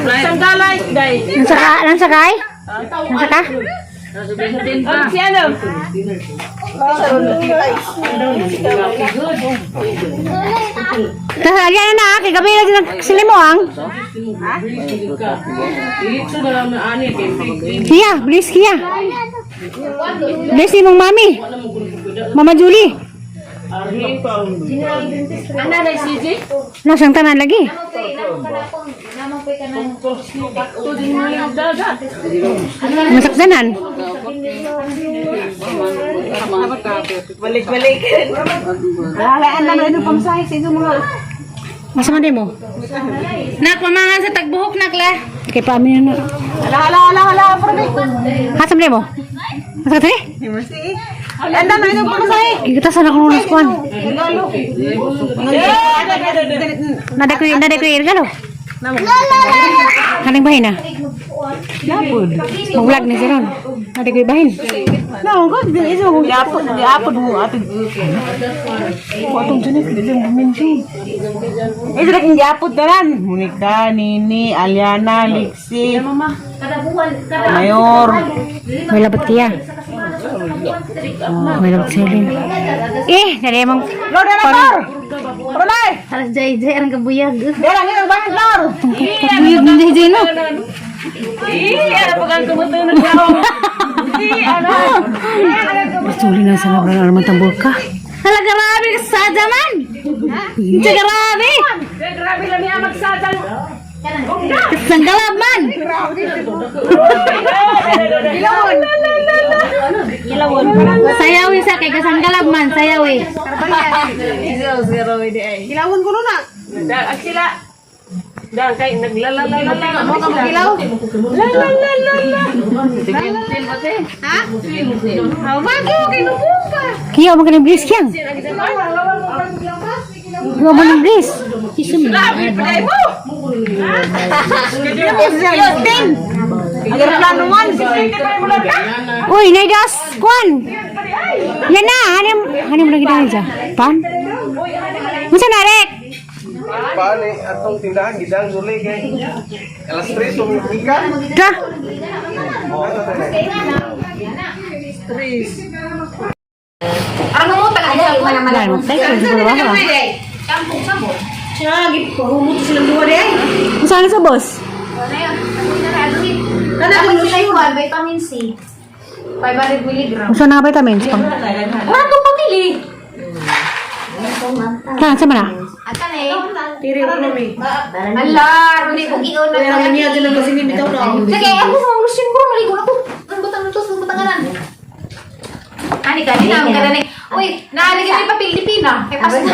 Sanggalay, day. Nasa ka? Nasa kay? Nasa ka? Si ano? Tapos alyan na na, kay gabi na din sila mo ang. Kia, please Kia. Bless ni mong mami. Mama Julie. Ana na si CJ? Nasang tanan lagi. Masakdanan. Balik-balik. Lalaan na lang yung pamasahe sa inyong mga. Masa man mo? Nak, pamangan sa tagbuhok nak la. Kay pamin na. Hala, hala, hala, hala, probe. Asa man mo? Asa ka tayo? Anda na inyong pamasahe. Ikitasan ako nunas kuan. Regalo. Nada ko regalo. Kaning bahin na. Mag-vlog ni Zeron. Nada ko bahin. No, God, di isa mo giapod, giapod mo ating. Atong junik dili mo mention. Isa ra king giapod tanan. Monica, Nini, Aliana, Lixi. Mayor. May labot kiya. May labot silin. Eh, nari mong Lord na Lord. Rolay. Halas jay jay ang kabuyag. Dera ngin bahin Lord. Buyog ni JJ no. Eh, ano pag ang tumutunog na ako? Eh, ano? Suli na sa nabran arman tambor ka. Hala grabe ka sa man. Sa grabe. Eh, grabe lang niya magsadang. Sanggalab man. Sayawi sa kay kasanggalab man, sayawi. Kilawon ko na. Dahil sila. Dahil kay naglalalalalala. Mo ka magilaw. La la la la la. Ha? Aw mago kay nubong ka. Kiya mo kaning bliss kiyang. Kiya mo ning bliss. Grabe pa mo. Agar plano man. Uy, naidas kuan. Yan na, hanim hanim lagi dahil siya. Pan? Unsa na rek? Paano atong tindahan gidang suli kay alas 3 sumikan. Ka. Ano mo taga Wala mo tayo siguro ba? Siya, gipahumot silang duwa di ay. Unsa na sa boss? Dapat sila yung vitamin C. 500 milligram. Unsa na vitamins pang? Wala tong pamili. Kan sa man na? Atan eh. Tiri ko na mi. Ala, runi ko gion na. Kaya niya dyan ang kasi ni bitaw na. Sige, ako sa lusin ko, maligo na ko. Ang butang nito, sa butanganan. Ani ka, di na, kada ni. Uy, naalagay may papel di Pina. Kay pasko.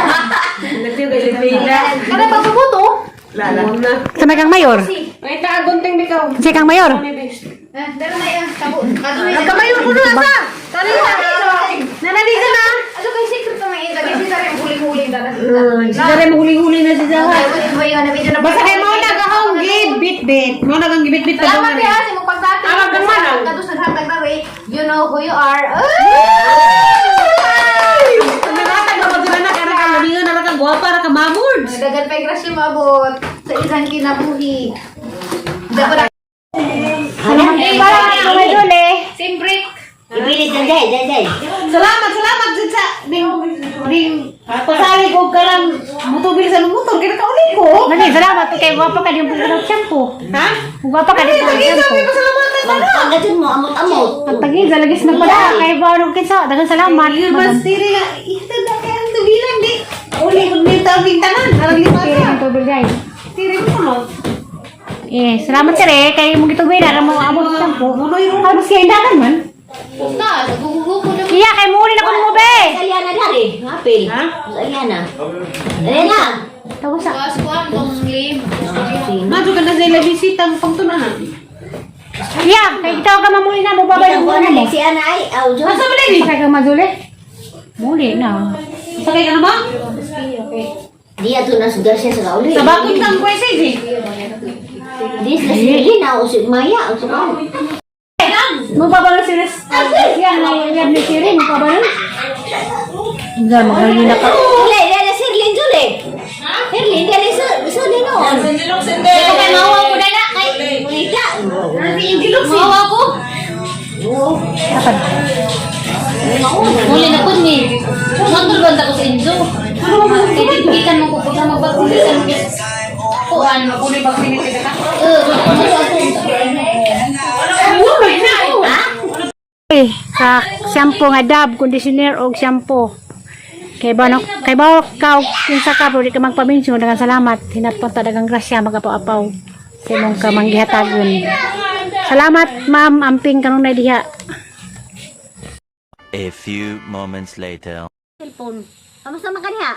Nagtiyo kay Pilipina. Kada pagbubuto. Lala. Sa may kang mayor. May taagunting bikaw. Sa kang mayor. Eh, dara na yan. Tabo. Nagkamayor ko na sa. Nanalisa na. Ano kay secret na may ida kasi dara yung huli-huli dara. Dara mo huli-huli na si Zaha. Basta Basta kay mo na gahong gibit-bit. Mo na kang gibit-bit pa Salamat ya sa imong pagdati. Tama kang manang. Kadto sa hatag na rin. You know who you are. Nangatag na pagdala na kara ka lamingan na ka gwapa ra ka mamurds. Dagan pa grasya maabot sa isang kinabuhi. Dapat Salamat mga Julie. Same break. Ipilit na day, day, day. Salamat, salamat jud sa ning ning pasalig og karang mutubil sa motor kay nakauli ko. Nani, salamat kay gwapa ka din pag shampoo. Ha? Gwapa ka din pag Sabi shampoo. ko salamatan ta na. Pagkatin mo, amot-amot. Ang tagil sa lagis na pala kay ba nung kinsa daghang salamat. Mas diri nga ito na kay ang tubilan di. Uli kung may tawag tanan, arang lima Tiri ka. ang tubig guys. Tiri mo no. Eh, salamat sir eh kay mong gitugoy na mo abot sa shampoo. Ano siya indakan man? Na, nagugugo na. Iya kay muli na kuno mo be. Sa Aliana dari, ngapil. Ha? Sa Aliana. Aliana. Tawa sa Paskuan tong lim. Madyo ka na sa ila bisita ang pangtunahan. Iya, kay itaw ka mamuli na mo babay Bilang mo ko na na mo. si Ana ay, aw, Diyos. Asa ba ni kay kang mazuli? Muli na. Sakay ka na ba? Di ato na sugar siya sa kauli. Sa bakit kang kwese si? Di sa Sirlin, o si Maya, o sa kauli. Mo babalo sila. Iya, na iya ni siri mo babalo. Hindi, magaling na ka. Jule, di na Sirlin, Jule. Sirlin, di na sa noon. Kay mawa ko na kay Eh, sa shampoo nga Dove, conditioner og shampoo. Kay ba no, kay ba ka og kinsa ka pero di ka magpaminsyon, daghang salamat. Hinatpon ta daghang grasya magapaw-apaw sa imong kamanggihatagon. Salamat, ma'am, amping kanunay diha. A few moments later. Cellphone. Kamusta man kaniha?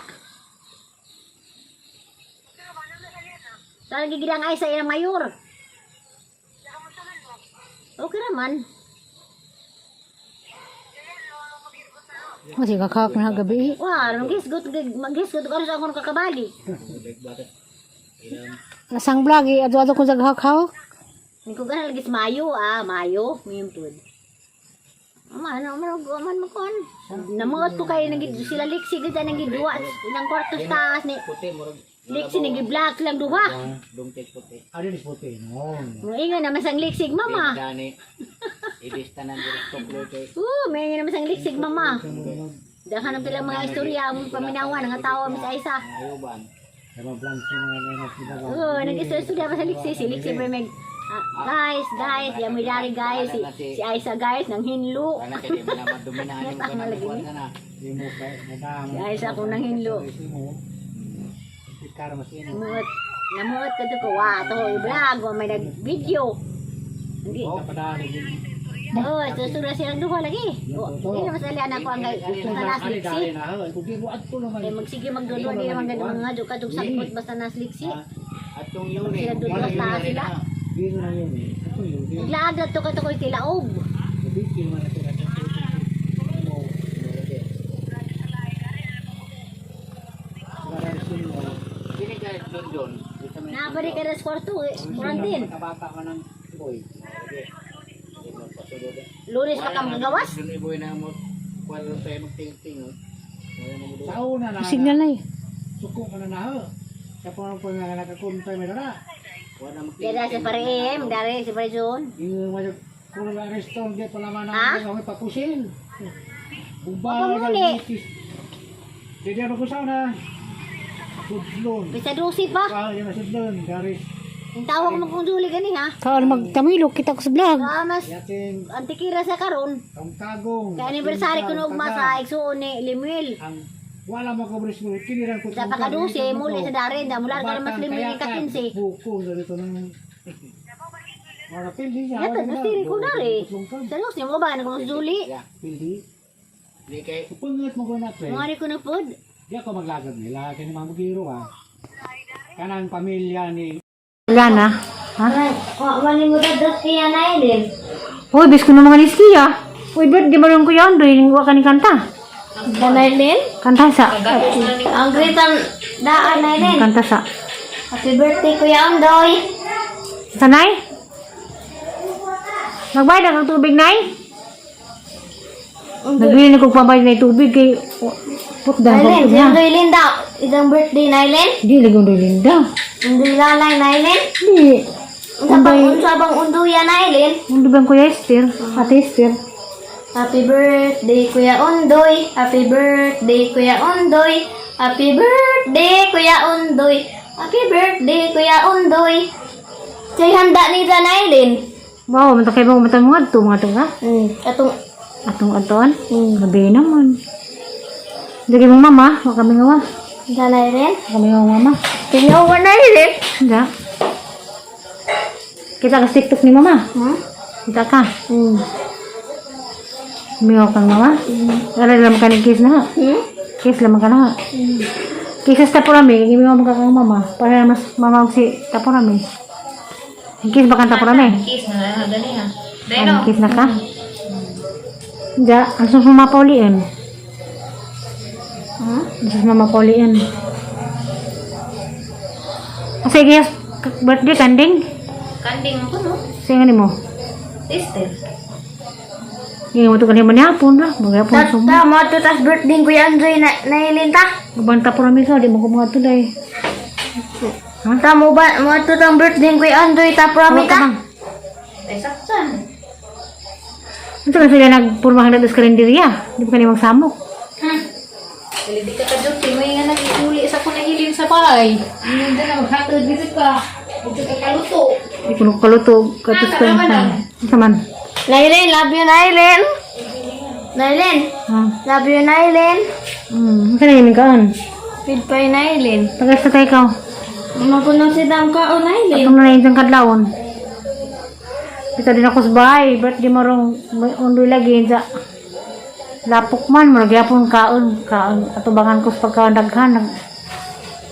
Sa lagi gidang ay sa ilang mayor. Okay raman. O sige kakak na gabi. Wah, maghisgot maghisgot ko sa akong kakabali. Nasang vlog eh, adto-adto ko sa hawk-hawk. Ni ko ganal gis Mayo ah, Mayo, mimpud. Ama ano man man mo kon. Namuot ko kay nang sila Lexi gid nang giduwa nang kwarto sa taas ni. Lexi nang gi-black lang duha. Ano ni puti noon? Moingon naman sang Lexi mama. Dani. Idis tanan diri tuklo kay Oo, may naman sang Lexi mama. Daghan ang pilang mga istorya ang paminawan nga tawa mis Aisa. ayuban. Oo, nag-istorya pa sa Lexi. Si Lexi may mag ah, guys, guys, ya may dari guys, si Aisa guys nang hinlo. Ana kay di man naman dominahan mo Tama kanang lagi kuan ni. na. Di mo kay Si Aisa ko nang hinlo. Namuot, namuot ko to ko, wa, to, i-vlog, wa may nag-video. Hindi. Oo, susunod silang duha lagi. O, hindi naman sa lian ako ang kay basta nas liksi. Kay magsige magdulo di naman ganun mga duka dug sakot basta nas liksi. Atong yun Sila dulo sa taas sila. Naglaag na to ka to ko'y tilaob. Dili ka London. Nabalik ka na sa kwarto eh. Quarantine. Kabata ka ng boy. Lunes pa ka magawas. Dun iboy na mo kuan lang tayo magting-ting. Sa una na, Signal na eh. suko ka na na ho. Sa pang pang nakakuntay may dara. Kuan na magting. Dada si Pare M, dari si Pare Jun. Yung mga kung na aresto, hindi pa naman Ha? ang ang papusin. Uba Apa muli? Jadi ano ko sa una? Sudlon. Bisa 12 pa. Ah, yan ang sudlon. Dari Ang tawag mo kung duli gani ha. Kaon magtamilo kita ko sa vlog. Ah, mas yating antikira sa karon. ang kagong. Kay anniversary ko noog masa igsuon ni Lemuel. Ang wala mo kabris mo kiniran ko. Sa pagka-12, muli sa darin, damular ka na mas Lemuel ka 15. Buko sa dito ng mga pildi siya. Yata, nastiri ko na rin. Sa looks niya mo ba, nagmusuli. Pildi. Di kay Upangat mo ko na pre. Mga ko na pod. Di ako maglagad nila. Kaya mga bugiro ah. Kanang pamilya ni Wala na. Ha? Wala mo dadat kaya na ilin. Uy, bis ko na mga niski ah. Uy, birthday mo rin ko yan. Doy, wa ka ni kanta. Danailin? Kanta sa. Ang great ang daan na ilin. Kanta sa. Happy birthday, Kuya Ondoy. Sanay? Magbayad na kang tubig, Nay? Nagbili na kong pabayad na tubig kay... Putdan ko Nailin, si niya. Ondoy Linda. Isang birthday na ilin. Di, lagi Undoy Linda. Undoy Lalay na ilin. Di. Unsa bang unsa bang unduya na ilin? Undo bang Kuya Esther? Ate Esther. Happy birthday, Kuya Ondoy. Happy birthday, Kuya Ondoy. Happy birthday, Kuya Ondoy. Happy birthday, Kuya Ondoy. Say handa ni Danailin. Wow, mata kayo mo mata mga to, mga to ka? Atong Atong atoan? Gabi naman. Hindi mong mama, wa kami nga wa. Danailin. Wa kami nga mama. Tingaw Danailin. Hindi. Kita ka sa TikTok ni mama. Kita ka. Miyaw kang mama. Wala lang ka ni kiss na. Kiss lang ka na. Kiss sa tapurami, gimiwa mo ka kang mama. Para mas mama og si tapurami. Kiss ba kang tapurami? Kiss na dali ha. Ano, kiss na ka? Ja, ang sus mama Pauliin. Ang sus mama Pauliin. Sige, birthday kanding. Kanding ko no. Sige ni mo. Sister. Ngayon mo to kanina manihapon na. Maghapon summo. Ta, mo to tas birthday Kuya Ondoy na nailin ta. Mabanta po rami sa, di mo ko mga tulay. Ha? Ta mo ba mo to tang birthday Kuya Ondoy ta Ano ka bang? Ay saktan. Ano ka sila nagpurmahan na sa karinderya? Di ba kanina magsamok? Dili di ka ka-duty, may nga nag-iuli sa ko nahilin sa bahay. Hindi na maghatod dito ka. Huwag ka kaluto. Di ko nakaluto. Katos ko yung Ano man? Nailin, love you, Nailin. Nailin, Ha? love you, Nailin. Saan na yung kaan? Feed pa yung Nailin. Tagas na tayo ikaw. Mapuno si Damka o Nailin. Atong na yung kadlawon. Dito din ako sa bahay. Ba't di marong may undoy lagi sa lapok man. Murag yapon kaon. Kaon. Atubangan ko sa pagkaon daghan.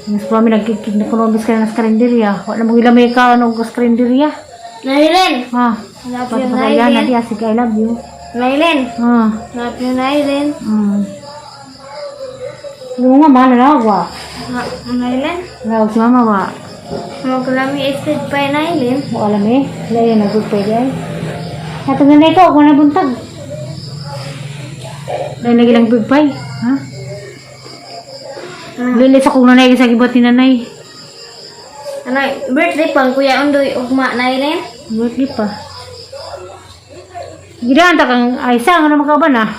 Mas pa mi nagkikig na kuno bis ka na sa karinderya. Wala mo ilang may kaon og sa karinderya. Nailin, Ha. love you, Pagpagayan na Nailin. diya. Sige, I love you. Nailin, Ha. love you, Nailin. Yung mga mahal na wa. Nailin, Lawag si mama wa. magkulami is feed pa yung Nailin. Mo alam eh. Layo na good pwede ay. Natong na ikaw, kung nabuntag. Dahil lagi lang big pie. Ha? Lili sa kong nanay sa gibot ni nanay. Ano, birthday pang Kuya Undoy ugma Nailin. Birthday pa. Gidahan ta kang Aisa, ano makaban ah?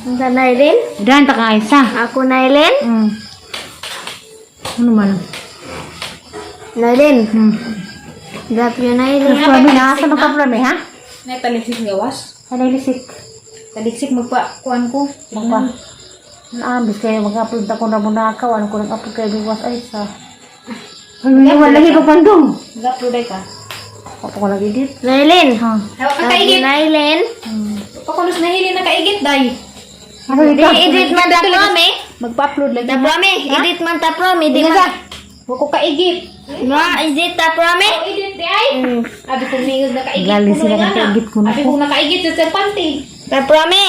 Sa Nailin? Gidahan ta kang Aisa. Ako Nailin? Ano man? Nailin. Love you, Nailin. Ano na? Saan ka problema ha? Nay taliksik gawas. Ano lisik? Taliksik magpa kuan ko. Magpa. Naambis kayo mag-upload ako na muna ka. Ano ko nag-upload kayo biwas Aisa. Ano wala lagi pa pandong. Mag-upload ay ka. Ako ko nag-edit. Nailin. Ha? Hawa ka Love you, kaigit. Nailin. Pakulos na hili na kaigit day. Ano Di, ikaw? edit man ta promi. Magpa-upload lagi. Ta promi, edit man ta promi. Di man. Wa ko kaigit. Ma, edit ta promi. Edit di ay. Abi ko mingod na kaigit. Galing kuno sila nga kang na. kaigit kuno Abi ko. ko nakaigit sa serpante. Ta promi.